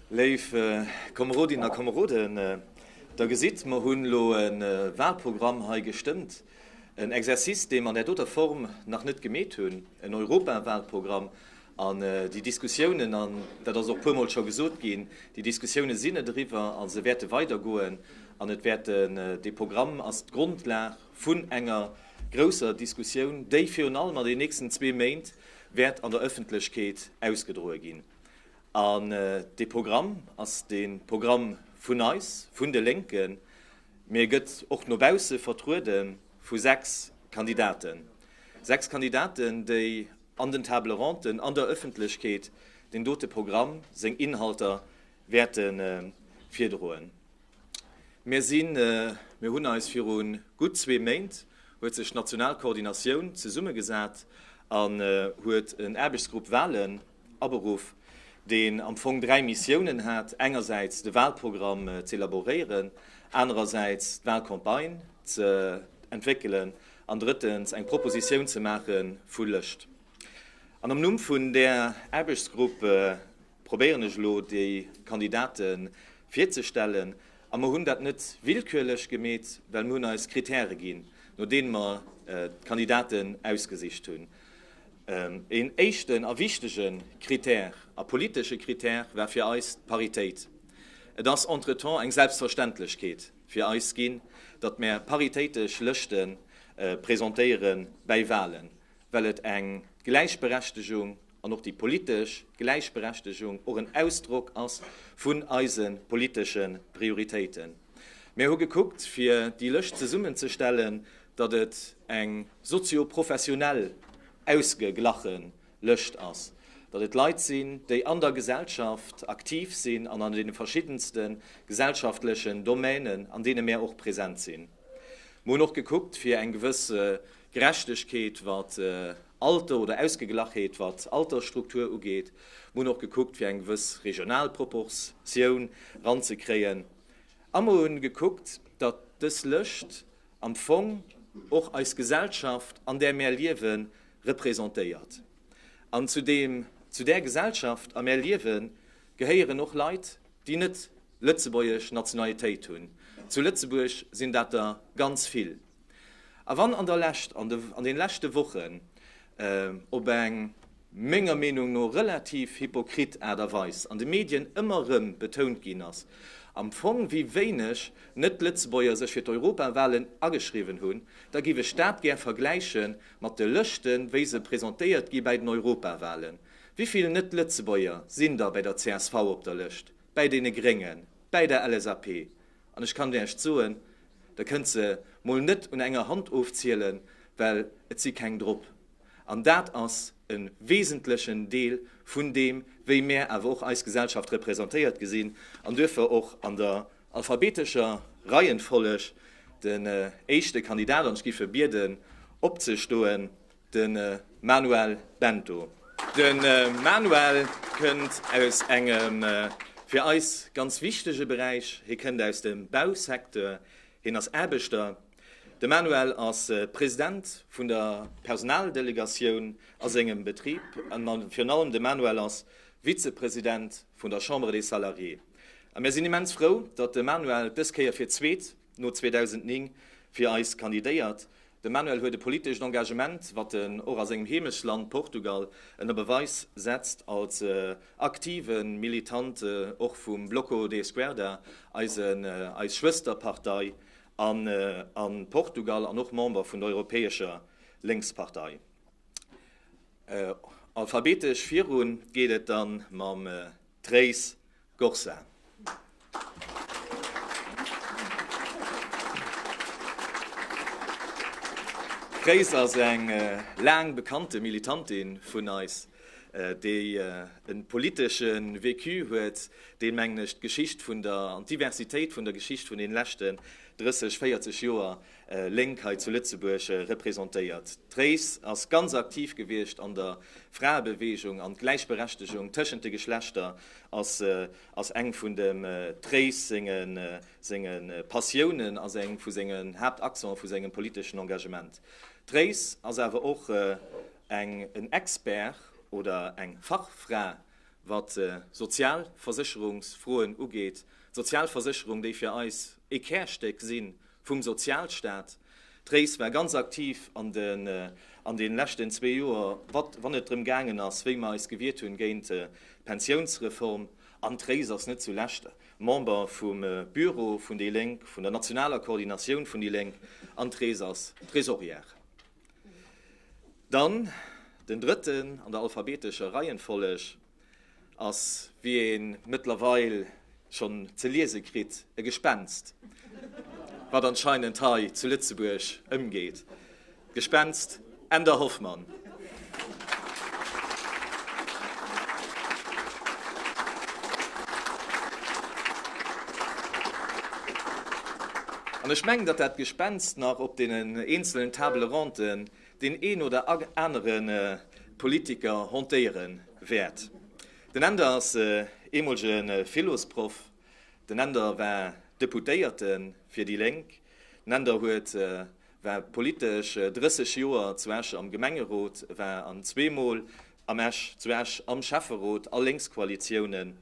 Léif Komerodinnen a Komeroden, Der gesitt, mer hunn elo e Wahlprogramm hei gestëmmt, en Exercice, dee mer an där doter Form nach net gemeet hunn, en Europawahlprogramm. An déi Diskussiounen, an dat ass och e puermol scho gesot ginn, déi Diskussioune sinn net eriwwer a se wäerte weidergoen. An et wäerten, dee Programm ass d'Grondlag vun enger grousser Diskussioun, déi virun allem an den nächsten zwee Méint wäert an der Ëffentlechkeet ausgedroe ginn. An dee Programm ass dee Programm vun eis, vun de Lénken, mee e gëtt och no bausse vertruede vu 6 Kandidaten. 6 Kandidaten, déi an den Table-rondes, an der Ëffentlechkeet deen dote Programm, seng Inhalter wäerte virdroen. Mir sinn, mir hunn eis viru gutt zwee Méint huet sech d'national Koordinatioun zesummegesat an huet en Aarbechtsgrupp Wahlen aberuff, deen am Fong dräi Missiounen hat, engersäits de Wahlprogramm z'elaboréieren, anerersäits d'Wahlcampagne ze entwéckelen an drëttens eng Propositioun ze maache vu Lëscht. An am Numm vun där Aarbechtsgrupp probéieren ech elo déi Kandidate virzestellen. A mer hunn dat net willkürlech gemeet, well mer hunn eis Kritäre ginn, no deene mer d'Kandidaten ausgesicht hunn. Een éischten a wichtege Kritär a politesche Kritär war fir eis d'Paritéit. Et ass entretemps eng Selbstverständlechkeet fir eis ginn, datt mer paritéitesch Lëschte presentéiere bäi Wahlen, well et eng Gläichberechtegung an och déi politesch Gläichberechtegung och en Ausdrock ass vun eise politesche Prioritéiten. Mir hu gekuckt, fir déi Lëscht zesummenzestellen, datt et eng sozio-professionell ausgeglache Lëscht ass, datt et Leit sinn, déi an der Gesellschaft aktiv sinn an an deene verschiddenste gesellschaftlechen Domänen, an deene mär och present sinn. Mir hunn och gekuckt, fir eng gewëss Gerechtegkeet, wat Alter oder Ausgeglachheet, wat Altersstruktur ugeet. Mir hunn och gekuckt, fir eng gewëss regional Proportioun ranzekréien. A mer hunn gekuckt, datt dës Lëscht am Fong och eis Gesellschaft, an där mär liewen, representéiert. An zu deem, zu där Gesellschaft, a mär liewen, gehéieren och Leit, déi net lëtzebuergesch Nationalitéit hunn. Zu Lëtzebuerg sinn dat der ganz vill. A wann an der Lescht, an de, an den leschte Wochen op eng, menger Meenung no, relativ hypokrit Aart a Weis an de Medien ëmmer erëm betount ginn ass, am Fong wéi wéineg Net-Lëtzebuerger sech fir d'Europawahlen ageschriwwen hunn, da giff ech dat gär vergläiche mat de Lëschten, wéi se presentéiert gi bäi den Europawahlen. Wéi vill Net-Lëtzebuerger sinn da bäi der csv op der Lëscht, bäi deene Gréngen, bäi der LSAP? An ech kann Iech soen, Der kënnt se mol net un enger Hand ofzielen, well et si keng drop. An dat ass e wesentlechen Deel vun deem, wéi mär awer och eis Gesellschaft representéiert gesinn. An duerfir och an der alphabetescher Reihenfolleg den éischte Kandidat, an ech géif e bieden opzestoen, De Manuel Bento. De Manuel kënnt aus engem fir eis ganz wichtege Beräich, hie kënnt aus dem Bausecteur, hien ass Aarbechter. De Manuel ass President vun der Personaldelegatioun a sengem Betrib an virun allem de Manuel ass Vizepresident vun der Chambre des Salariés. A mir sinn immens frou, datt de Manuel dës Kéier fir d'zweet no 2009 fir eis kandidéiert. De Manuel huet e politescht Engagement, wat en och a sengem Heemechtsland Portugal ënner Beweis setzt, als aktive Militant och vum Bloco de Esquerda, eisen, eis Schwësterpartei an a Portugal, an och Member vun der Europäescher Lénkspartei. Alphabetesch virun geet et dann mam Tréis Gorsa. D'Grace ass eng laang bekannte Militantin vun eis, déi e politesche Vécu huet, deen, mengen ech, d'Geschicht vun der an d'Diversitéit vun der Geschicht vun den leschten 30, 40 Joer Lénk hei zu Lëtzebuerg representéiert. D'Grace ass ganz aktiv gewiescht an der Fraebeweegung an d'Gläichberechtegung tëschent de Geschlechter ass ass eng vun dem Trace senge senge Passiounen, ass eng vu sengen Haaptaccenten vu sengem politeschen Engagement. D'Trace ass awer och eng en Expert oder eng Fachfra. wat Sozialversécherungsfroen ugeet. D'Sozialversécherung, déi fir eis ee Kärstéck si vum Sozialstaat. D'Réis war ganz aktiv an den an de leschten zwee Joer, wat wann et drëm gaangen ass, wéi mer eis gewiert hunn géint d'Pensiounsreform. An d'Réis ass net zulescht Member vum Büro vun déi Lénk, vun der nationaler Koordinatioun vun déi Lénk, an d'Réis ass Trésorière. Dann den drëtten an der alphabetescher Reihenfolleg ass, wéi ee mëttlerweil schonn ze liese kritt, e Gespenst, wat anscheinend hei zu Lëtzebuerg ëmgeet, d'Gespenst Änder Hoffmann. An ech mengen, datt dat Gespenst nach op deenen eenzelen Table rondes deen een oder anere Politiker hantéiere wäert. Den Änder ass eemolege Philosproff, den Änder war Deputéierte fir déi Lénk, den Änder huet war politesch 30 Joer zu Esch am Gemengerot, war an zweemol am Esch zu Esch am Schäfferot a Lénkskoalitiounen.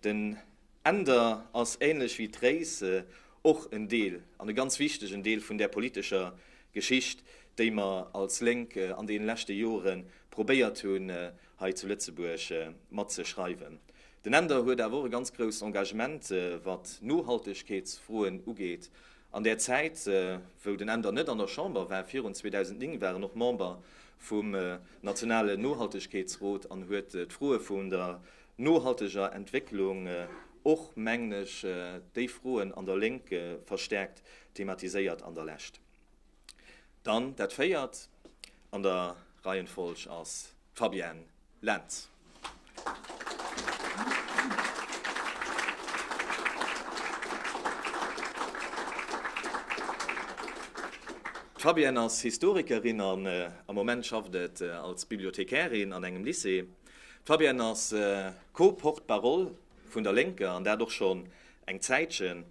Den Änder ass, ähnlech wéi d'Réis, och en Deel, an e ganz wichtegen Deel vun där politescher Geschicht, déi mer als Lénk an deene leschte Jore probéiert hunn hei zu Lëtzebuerg matzeschreiwen. Den Änder huet awer och e ganz grousst Engagement, wat Nohaltegkeetsfroen ugeet. An där Zäit, wou den Änder net an der Chamber war, virun 2009, war en och Member vum nationalen Nohaltegkeetsrot an huet d'Froe vun der nohalteger Entwécklung och, mengen ech, déi Froen an der Lénk verstärkt thematiséiert an der Lescht. Dann dat Véiert an der Reihenfolg ass d'Fabienne Lentz. D'Fabienne ass Historikerin an am Moment schafft et als Bibliothekärin an engem Lycée. D'Fabienne ass Co-Porte-parole vun der Lénker, an dat och schonn eng Zäitchen.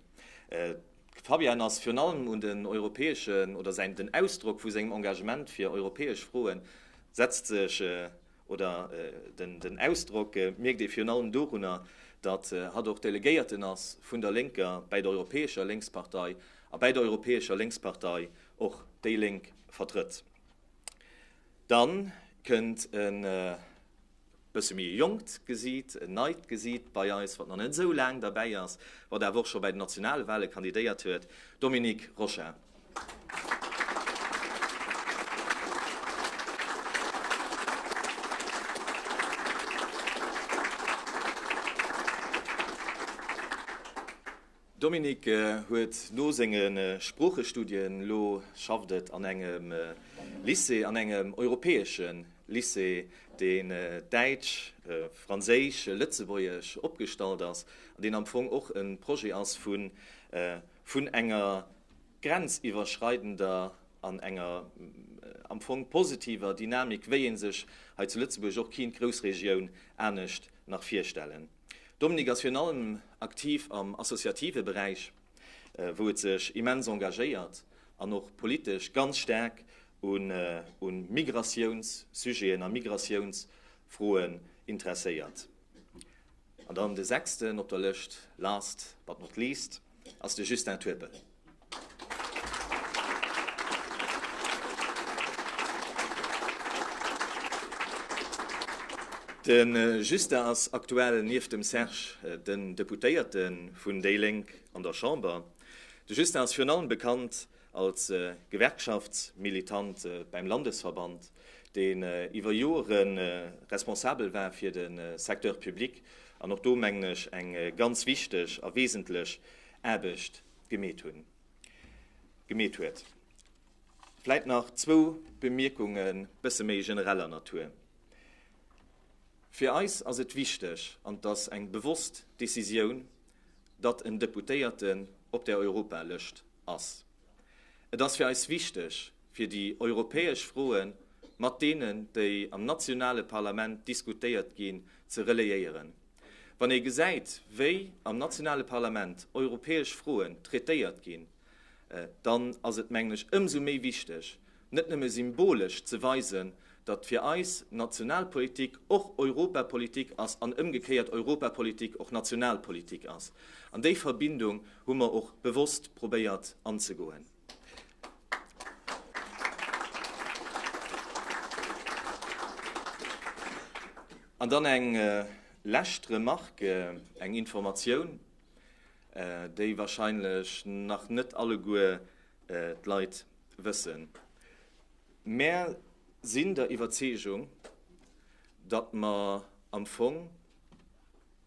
D'Fabienne ass virun allem un den europäeschen, oder säin, den Ausdrock vu sengem Engagement fir europäesch Froen setzt sech, oder den, den Ausdrock mierkt ee virun allem dorunner, datt hatt och Delegéierten ass vun der Lénker bäi der Europäescher Lénkspartei a bäi der Europäescher Lénkspartei och déi Lénk vertrëtt. Dann kënnt e bësse méi e jonkt Gesiit, en neit Gesiit bei eis, wat nach net esou laang derbäi ass, wat awer och scho bäi den nationale Wahle kandidéiert huet, Dominique Rochat. Dominique huet no senge Sproochestudien, elo schafft et an engem Lycée, an engem europäesche Lycée, deen däitsch, franséisch, lëtzebuergesch opgestallt ass an deen am Fong och e Projet ass vun vun enger grenziwwerschreidender an enger am Fong positiver Dynamik, wéi ee sech hei zu Lëtzebuerg och keen d'Groussregioun anescht nach virstellen. Dominique ass virun allem aktiv am associative Beräich, wou et sech immens engagéiert an och politesch ganz staark un Migratiounssujeten a Migratiounsfroen interesséiert. An dann de sechsten op der Lëscht, last but not least, ass de Justin Turpel. De Justin ass aktuell nieft dem Serge den Deputéierte vun déi Lénk an der Chamber. De Justin ass virun allem bekannt als Gewerkschaftsmilitant beim Landesverband, deen iwwer Jore responsabel war fir de Secteur public an och do, mengen ech, eng ganz wichteg a wesentlech Aarbecht gemeet hunn, gemeet huet. Vläit nach zwou Bemierkunge bësse méi genereller Natur. Fir eis ass et wichteg, an et ass eng bewosst Décisioun, datt en Deputéierten op der Europalëscht ass. Et ass fir eis wichteg, fir déi europäesch Froe mat deenen, déi am nationale Parlament diskutéiert ginn, ze relayéieren. Wann ee gesäit, wéi am nationale Parlament europäesch Froen traitéiert ginn, dann ass et, mengen ech, ëmsou méi wichteg, net nëmme symbolesch ze weisen, datt fir eis Nationalpolitik och Europapolitik ass an ëmgekéiert Europapolitik och Nationalpolitik ass. An déi Verbindung hu mer och bewosst probéiert anzegoen. An dann eng lescht Remarque, eng Informatioun, déi wahrscheinlech nach net alleguer d'Leit wëssen. Mär sinn der Iwwerzeegung, datt mer am Fong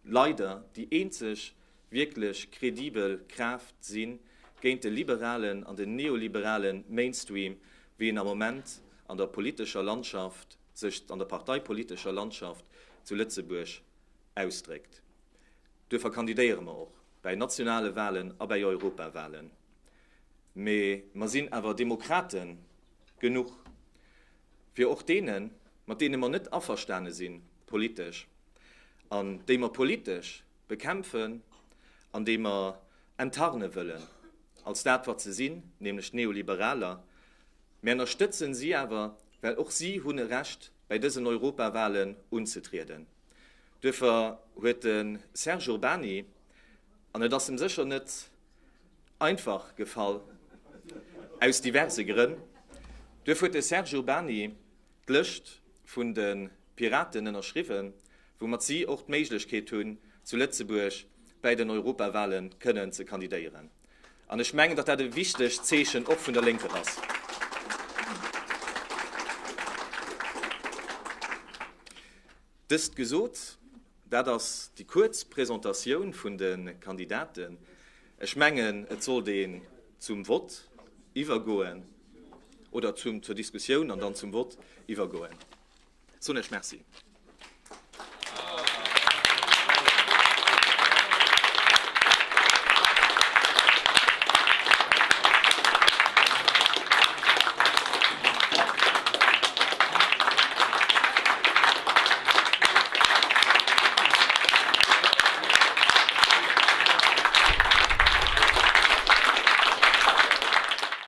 leider déi eenzeg wierklech kredibel Kraaft si géint de liberalen an den neoliberale Mainstream, wéi en am Moment an der politescher Landschaft sech, an der parteipolitescher Landschaft zu Lëtzebuerg ausdréckt. Duerfir kandidéiere mer och bäi nationale Wahlen a bäi Europawahlen. Mee mer sinn awer Demokrate genuch, fir och deenen, mat deene mer net averstane sinn politesch an déi mer politesch bekämpfen an déi mer enttarne wëllen als dat, wat se sinn, nämlech Neoliberaler, Mir ënnerstëtzen si awer, well och si hunn e Recht, bäi dësen Europawahlen unzetrieden. Duerfir huet de Serge Urbany, an et ass em sécher net einfach gefall, aus diverse Grënn, duerfir huet de Serge Urbany d'Lëscht vun de Piraten ënnerschriwwen, woumat si och d'Méiglechkeet hunn, zu Lëtzebuerg bäi den Europawahlen kënnen ze kandidéieren. An ech mengen, datt dat e wichtegt Zeechen och vun der Lénker ass. Dëst gesot, dat ass déi kuerz Presentatioun vun de Kandidaten. Ech mengen, et sollt een zum Vott iwwergoen, oder zum, zur Diskussioun an dann zum Vott iwwergoen. Soen Iech Merci.